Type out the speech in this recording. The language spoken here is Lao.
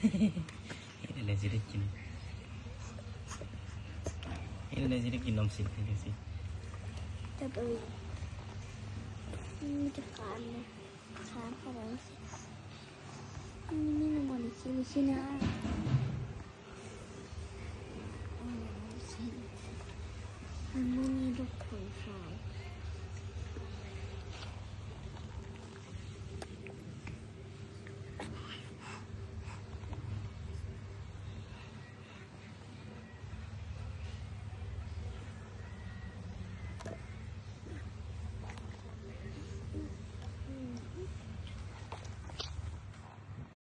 ເຮັດແນວໃດຊິໄດ້ກິນ ເຮັດແນວໃດຊິໄດ້ກິນນມຊີ້ນ ເຮັດຈັ່ງຊີ້. ແຕ່ບໍ່ມີ ມີແຕ່ຄານເລີຍ ຄານເທົ່ານັ້ນ. ນີ້ ນີ້ ນີ້ ນີ້ ນີ້ນະ.